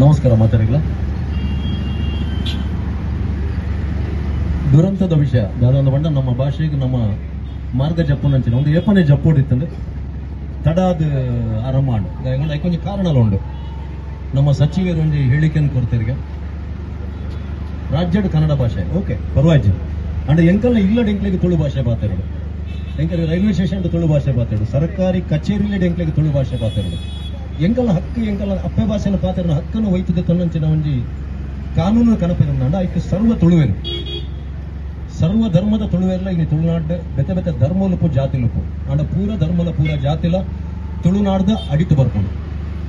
ನಮಸ್ಕಾರ ಮಾತಾಡಿಗಳ. ದುರಂತದ ವಿಷಯ ದಾದಾಂದ ಬಂಡ ನಮ್ಮ ಭಾಷೆಗೆ ನಮ್ಮ ಮಾರ್ಗ ಜಪ್ಪುನಂಚಿನ ಒಂದು ಏಪನೆ ಜಪ್ಪೋಡಿತ್ತಂದು ತಡಾದ ಆರಂಭ ಮಾಡು ಐಕೊಂಜಿ ಕಾರಣಲ ಉಂಡು. ನಮ್ಮ ಸಚಿವರು ಒಂಜಿ ಹೇಳಿಕೆಯನ್ನು ಕೊಡ್ತಾರೆ, ರಾಜ್ಯದ ಕನ್ನಡ ಭಾಷೆ ಓಕೆ ಪರವಾಗಿ, ಅಂಡ್ ಎಂಕಲ್ನ ಇಲ್ಲ ಎಂಕ್ಲೆಗೆ ತುಳು ಭಾಷೆ ಪಾತೆರಡು, ಎಂಕಲ್ ರೈಲ್ವೆ ಸ್ಟೇಷನ್ ತುಳು ಭಾಷೆ ಪಾತೆರಡು, ಸರ್ಕಾರಿ ಕಚೇರಿಲಿ ಎಂಕ್ಲೆಗೆ ತುಳು ಭಾಷೆ ಪಾತೆರಡು, ಎಂಕಲ್ನ ಹಕ್ಕು ಎಂಕಲ್ನ ಅಪ್ಪೆ ಭಾಷೆನ ಪಾತೆರನ ಹಕ್ಕನ್ನು ಒಯ್ತದೆ ತನ್ನಂಚಿನ ಒಂಜಿ ಕಾನೂನು ಕನಪಿನ ಐಕ್ ಸರ್ವ ತುಳುವೆರು, ಸರ್ವ ಧರ್ಮದ ತುಳುವೆರ್ಲ ಇನಿ ತುಳುನಾಡು ಬೆತೆ ಬೆತೆ ಧರ್ಮಲುಪು ಜಾತಿಲುಪು, ಅಂಡ ಪೂರ ಧರ್ಮಲ ಪೂರ ಜಾತಿಲ ತುಳುನಾಡ್ದ ಅಡಿತು ಬರ್ಕೊಂಡು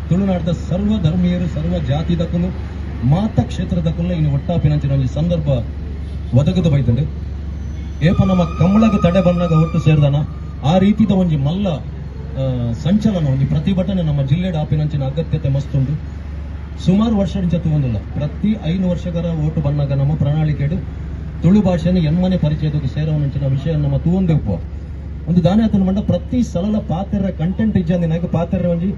ತುಳುನಾಡ್ದ ಸರ್ವ ಧರ್ಮೀಯರು ಸರ್ವ ಜಾತಿದಕುಲು ಮಾತ ಕ್ಷೇತ್ರದಕುಲು ಇನ್ನು ಒಟ್ಟಾಪಿನಂಚಿನ ಒಂಜಿ ಸಂದರ್ಭ ಒದಗದ ಬೈತಂಡು. ಏಪ ನಮ್ಮ ಕಮಲಗ ತಡೆ ಬನ್ನಾಗ ಒಟ್ಟು ಸೇರ್ದನ ಆ ರೀತಿದ ಒಂಜಿ ಮಲ್ಲ ಸಂಚಲನ ಒಂಜಿ ಪ್ರತಿಭಟನೆ ನಮ್ಮ ಜಿಲ್ಲೆಡ್ ಆಪಿನಂಚಿನ ಅಗತ್ಯತೆ ಮಸ್ತುಂಡು. ಸುಮಾರು ವರ್ಷದಿಂದ ತೂವೊಂದುಲ್ಲ, ಪ್ರತಿ 5 ವರ್ಷಗಳ ಓಟು ಬನ್ನಾಗ ನಮ್ಮ ಪ್ರಣಾಳಿಕೆಡು ತುಳು ಭಾಷೆನ ಎನ್ಮನೆ ಪರಿಚಯದಕ್ಕೆ ಸೇರವನಂಚಿನ ವಿಷಯ ನಮ್ಮ ತೂವೊಂದೇ ಉಪ್ಪು. ಒಂದು ದಾನೆ ಆತನ ಮಂಡ ಪ್ರತಿ ಸಲಲ ಪಾತೆರ ಕಂಟೆಂಟ್ ಇಜ್ಜಂದಿನಾಗ ಪಾತೆರ ಒಂಜಿ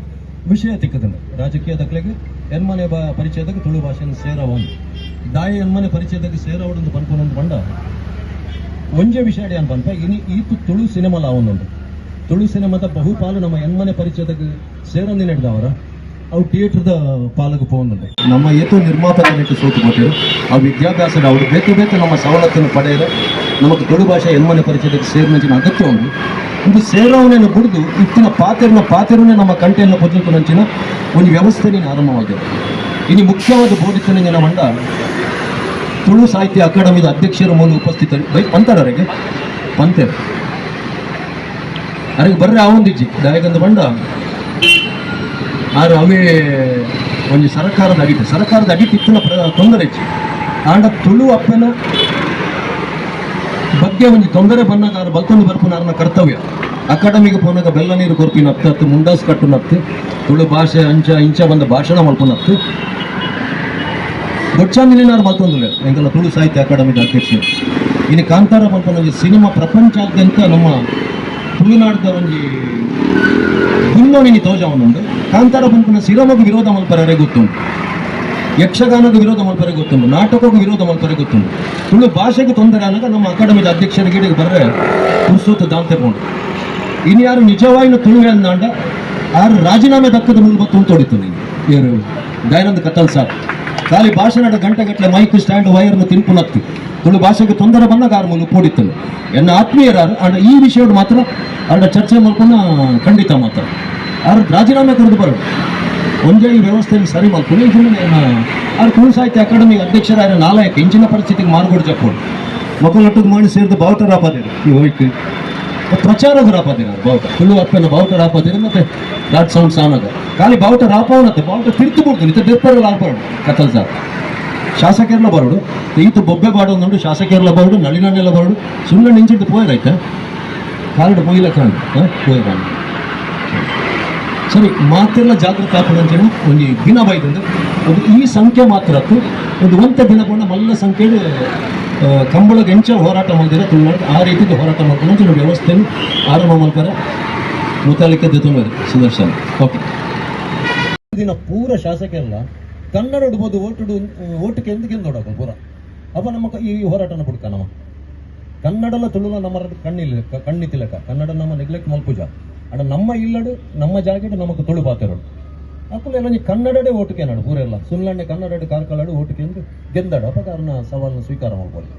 ವಿಷಯ ತಿಕ್ಕದಂಡ ರಾಜಕೀಯ ದಕ್ಲೆಗೆ ಎನ್ಮನೆ ಪರಿಚಯದಾಗ ತುಳು ಭಾಷೆನ ಸೇರವನ್ ದಾಯ ಎನ್ಮನೆ ಪರಿಚಯದಾಗ ಸೇರವಡೊಂದು ಪನ್ಪೊನೊಂದು ಬಂಡ ಒಂಜೆ ವಿಷಯ ಅನ್ ಪನ್ಪ ಇನಿ ಈತು ತುಳು ಸಿನಿಮಾ ಲಾವೊಂದುಂಡು. ತುಳು ಸಿನಿಮಾದ ಬಹುಪಾಲು ನಮ್ಮ ಎನ್ಮನೆ ಪರಿಚಯದಾಗ ಸೇರೊಂದಿನ ಹಿಡ್ದವರ ಅವು ಥಿಯೇಟರ್ದ ಪಾಲಗ ಪೋಂದುಂಡು. ನಮ್ಮ ಏತೋ ನಿರ್ಮಾಪಕನಿಟ್ಟು ಸೋತು ಕೊಟ್ಟಿರು ಆ ವಿದ್ಯಾಭ್ಯಾಸದ ಅವರು ಬೇತೆ ಬೇತೆ ನಮ್ಮ ಸವಲತ್ತನ್ನು ಪಡೆಯರೆ ನಮಗೆ ತುಳು ಭಾಷೆ ಎನ್ಮನೆ ಪರಿಚಯಕ್ಕೆ ಸೇರಿನಂಚಿನ ಅಗತ್ಯ ಉಂಟು. ಒಂದು ಸೇರವನನ್ನು ಬುಡಿದು ಇತ್ತಿನ ಪಾತೆರನ ಪಾತೆರನೇ ನಮ್ಮ ಕಂಟೆಯನ್ನು ಪೊಜುಕುನಂಚಿನ ಒಂದು ವ್ಯವಸ್ಥೆ ನೀನು ಆರಂಭವಾಗಿದೆ. ಇನ್ನು ಮುಖ್ಯವಾದ ಬೋಧಿತನ ಮಂಡ ತುಳು ಸಾಹಿತ್ಯ ಅಕಾಡೆಮಿದ ಅಧ್ಯಕ್ಷರ ಮೂಲ ಉಪಸ್ಥಿತರು ಬೈ ಪಂತರವರೆಗೆ ಪಂತೇರು ಅರೆಗೆ ಬರ್ರೆ ಆವೊಂದಿಜ್ಜಿ ದಾಯಕಂದು ಬಂಡ ಆರು ಅವೇ ಒಂಜಿ ಸರ್ಕಾರದ ಅಡಿಟ್ ಸರ್ಕಾರದ ಅಡಿಟ್ ಇತ್ತಿನ ತೊಂದರೆ ಇಚ್ಚಿ ಆಂಡ ತುಳು ಅಪ್ಪನ ಬಗ್ಗೆ ಒಂಜಿ ತೊಂದರೆ ಬನ್ನಾಗ ಆರು ಬಲ್ತೊಂದು ಬರ್ಪುನ ಆರ್ನ ಕರ್ತವ್ಯ. ಅಕಾಡೆಮಿಗೆ ಪೋನಾಗ ಬೆಲ್ಲ ನೀರು ಕೊರ್ಪಿನತ್ತು ಅತ್ತು ಮುಂಡಾಸ್ ಕಟ್ಟುನತ್ತು ತುಳು ಭಾಷೆ ಅಂಚ ಇಂಚ ಬಂದ ಭಾಷಣ ಮಲ್ಪುನತ್ತು ಬೊಚ್ಚಾಂದಿನಾರು ಮಲ್ತೊಂದುಲ್ಲ ಎಂಕಲ್ಲ ತುಳು ಸಾಹಿತ್ಯ ಅಕಾಡೆಮಿದ ಅಧ್ಯಕ್ಷರು. ಇನ್ನು ಕಾಂತಾರ ಪನ್ಪುನ ಒಂಜಿ ಸಿನಿಮಾ ಪ್ರಪಂಚಾದ್ಯಂತ ನಮ್ಮ ತುಳುನಾಡ್ದ ಒಂಜಿ ಗುನ್ನೋಣಿನಿ ತೋಜವನುಂಡು. ಕಾಂತಾರ ಪನ್ಪುನ ಸಿರಮಗ್ ವಿರೋಧ ಮಲ್ಪರೆ ಗೊತ್ತುಂಡು, ಯಕ್ಷಗಾನದ ವಿರೋಧ ಮಲ್ಪರೆ ಗೊತ್ತುಂಡು, ನಾಟಕಕ್ಕೂ ವಿರೋಧ ಮಲ್ಪರೆ ಗೊತ್ತುಂಡು. ತುಳು ಭಾಷೆಗೆ ತೊಂದರೆ ಆನಾಗ ನಮ್ಮ ಅಕಾಡೆಮಿದ ಅಧ್ಯಕ್ಷರಿಗೆ ಬರ್ರೆ ಪುರ್ಸೊತ್ತು ದಾಂತೆ ಪೋಂಡು. ಇನ್ನು ಯಾರು ನಿಜವಾಯಿನ ತುಳು ಅಂದಾಂಡ ಆರು ರಾಜೀನಾಮೆ ದಕ್ಕದ ಮೂಲಕ ತುಂತೊಡಿತು ನೀನು ಏರು ದಯಾನಂದ ಕತ್ತಲ್ ಸಾರ್ ಖಾಲಿ ಭಾಷಣದ ಗಂಟೆಗಟ್ಟಲೆ ಮೈಕ್ ಸ್ಟ್ಯಾಂಡ್ ವೈರ್ನ ತಿನ್ಪುನತ್ತು ತುಳು ಭಾಷೆಗೆ ತೊಂದರೆ ಬಂದಾಗ ಆರು ಮೂಲಕ ಪೋಡಿತ್ತು ಎನ್ನ ಆತ್ಮೀಯರಾರು. ಅಂಡ ಈ ವಿಷಯಡು ಮಾತ್ರ ಅಂಡ ಚರ್ಚೆ ಮಲ್ಪುನ ಖಂಡಿತ ಮಾತ್ರ ಆರು ರಾಜೀನಾಮೆ ಕೊರದು ಬರೋದು ಒಂದೇ ಈ ವ್ಯವಸ್ಥೆಯಲ್ಲಿ ಸರಿ ಮಲ್ಪುನ ಇದನ್ನ. ಆರು ತುಳು ಸಾಹಿತ್ಯ ಅಕಾಡೆಮಿ ಅಧ್ಯಕ್ಷರಾದ ನಾಲಾಯಕ ಇಂಚಿನ ಪರಿಸ್ಥಿತಿಗೆ ಮಾರ್ಗೋಡು ಜಪ್ಪೋಡು ಮಕ್ಕಳೊಟ್ಟಿಗೆ ಮಾಡಿ ಸೇರಿದ ಬಾವುಟ ರಾಪಾದಿರು ಈ ಹೋಯ್ತು ಪ್ರಚಾರದ ರಾಪಾದಿರ ಬಾವುಟ ತುಳು ಅಪ್ಪನ ಬಾವುಟ ರಾಪಾದಿರ ಮತ್ತೆ ಲಾಡ್ ಸೌಂಡ್ ಸಾನಗ ಖಾಲಿ ಬಾವುಟ ರಾಪವನತ್ತೆ ಬಾವುಟ ತಿರ್ತು ಬಿಡ್ತು ನಿತ ಬೆಪ್ಪರಲ್ಲ ಆಪರೋಡು ಕತ್ತಲ್ ಸಾರ್ ಶಾಸಕರ್ಲ ಬರೋಡು ಈತ ಬೊಬ್ಬೆ ಬಾಡೊಂದುಂಡು ಶಾಸಕರ್ಲ ಬರೋಡು ನಳಿನನ್ನೆಲ್ಲ ಬರೋಡು ಸುಮ್ಮನೆ ನಿಂಚಿಟ್ಟು ಪೋಯರಾಯ್ತ ಕಾಲುಡು ಪೋಯಿಲ ಕಾಣು ಪೋಯ್ ಕಾಣು. ಸರಿ ಮಾತೆಲ್ಲ ಜಾಗೃತ ಆಪುನಂಚಿನ ಒಂಜಿ ದಿನ ಬೈದಂದು ಒಂದು ಈ ಸಂಖ್ಯೆ ಮಾತ್ರ ಅತ್ತು ಒಂದು ಒಂತೆ ದಿನ ಪಂಡ ಮಲ್ಲ ಸಂಖ್ಯೆ ಕಂಬಳಗ್ ಎಂಚ ಹೋರಾಟ ಮಲ್ದಿರ ತುಳುನಾಡು ಆ ರೀತಿದ ಹೋರಾಟ ಮಲ್ಪುನಂಚಿನ ವ್ಯವಸ್ಥೆನು ಆರಂಭ ಮಲ್ಪರೆ ಮುತಾಲಿಕೆ ದೆತೊಂಬೆರ್ ಸುದರ್ಶನ್. ಓಕೆ ದಿನ ಪೂರ ಶಾಸಕರೆಲ್ಲ ಕನ್ನಡ ಇಡ್ಬೋದು ಓಟು ಓಟು ಕೆಂದು ಗೆಂದೋಡಕ ಪೂರ ಅಪ್ಪ ನಮ್ಮ ಈ ಹೋರಾಟನ ಬುಡ್ಕ ನಮ್ಮ ಕನ್ನಡಲ ತುಳುನ ನಮ್ಮ ಕಣ್ಣಿಲ್ಲ ಕಣ್ಣಿತಿಲಕ ಕನ್ನಡ ನಮ್ಮ ನೆಗ್ಲೆಕ್ಟ್ ಮಲ್ಪುಜ ಅಡ ನಮ್ಮ ಇಲ್ಲಡು ನಮ್ಮ ಜಾಗೆಡು ನಮಕ್ ತುಳು ಪಾತೆರಡು ಅಪ್ಪು ಎಲ್ಲ ಕನ್ನಡಡೆ ಓಟು ಕೇನಾಡು ಪೂರೆಲ್ಲ ಸುಳ್ಳಣ್ಣೆ ಕನ್ನಡ ಕಾರ್ಕಳಡು ಓಟು ಕೆಂದು ಗೆಂದಾಡು ಅಪ್ಪ ಕಾರಣ ಸವಾಲನ್ನು ಸ್ವೀಕಾರ ಮಾಡ್ಬೋದು.